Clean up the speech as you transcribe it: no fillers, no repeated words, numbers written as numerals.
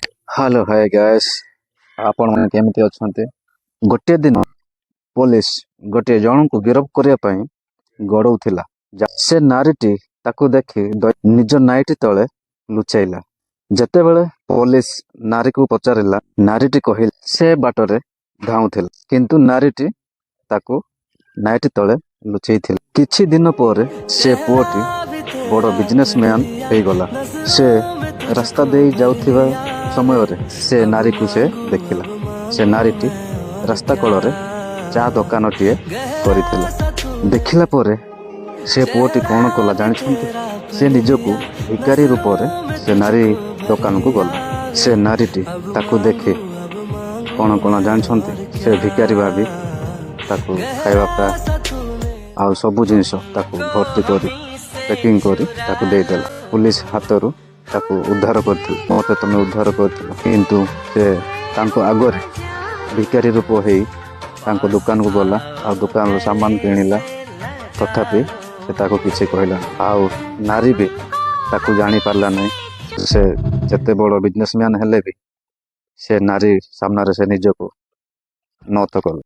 Hello, ହାଏ ଗାଏସ୍, ଆପଣମାନେ କେମିତି ଅଛନ୍ତି? ଗୋଟିଏ ଦିନ ପୋଲିସ ଗୋଟିଏ ଜଣଙ୍କୁ ଗିରଫ କରିବା ପାଇଁ ଗୋଡ଼ଉଥିଲା। ସେ ନାରୀଟି ତାକୁ ଦେଖି ନିଜ ନାଇଟି ତଳେ ଲୁଚେଇଲା। ଯେତେବେଳେ ପୋଲିସ ନାରୀକୁ ପଚାରିଲା, ନାରୀଟି କହିଲା ସେ ବାଟରେ ଧାଉଁଥିଲା, କିନ୍ତୁ ନାରୀଟି ତାକୁ ନାଇଟି ତଳେ ଲୁଚେଇଥିଲା। କିଛି ଦିନ ପରେ ସେ ପୁଅଟି ବଡ଼ ବିଜନେସମ୍ୟାନ ହେଇଗଲା। ସେ ରାସ୍ତା ଦେଇ ଯାଉଥିବା ସମୟରେ ସେ ନାରୀକୁ ସେ ଦେଖିଲା। ସେ ନାରୀଟି ରାସ୍ତା କଡ଼ରେ ଚା ଦୋକାନଟିଏ କରିଥିଲା। ଦେଖିଲା ପରେ ସେ ପୁଅଟି କ'ଣ କଲା ଜାଣିଛନ୍ତି? ସେ ନିଜକୁ ଭିକାରୀ ରୂପରେ ସେ ନାରୀ ଦୋକାନକୁ ଗଲା। ସେ ନାରୀଟି ତାକୁ ଦେଖି କ'ଣ କ'ଣ ଜାଣିଛନ୍ତି? ସେ ଭିକାରୀ ଭାବି ତାକୁ ଖାଇବା ପାଇଁ ଆଉ ସବୁ ଜିନିଷ ତାକୁ ଭର୍ତ୍ତି କରି, ପ୍ୟାକିଂ କରି ତାକୁ ଦେଇଦେଲା। ପୁଲିସ ହାତରୁ ତାକୁ ଉଦ୍ଧାର କରିଥିଲା। ମତେ ତମେ ଉଦ୍ଧାର କରିଥିଲ, କିନ୍ତୁ ସେ ତାଙ୍କ ଆଗରେ ଭିକାରୀ ରୂପ ହେଇ ତାଙ୍କ ଦୋକାନକୁ ଗଲା ଆଉ ଦୋକାନରୁ ସାମାନ କିଣିଲା। ତଥାପି ସେ ତାକୁ କିଛି କହିଲା, ଆଉ ନାରୀ ବି ତାକୁ ଜାଣିପାରିଲା ନାହିଁ। ସେ ଯେତେ ବଡ଼ ବିଜନେସମ୍ୟାନ ହେଲେ ବି ସେ ନାରୀ ସାମ୍ନାରେ ସେ ନିଜକୁ ନତ କଲା।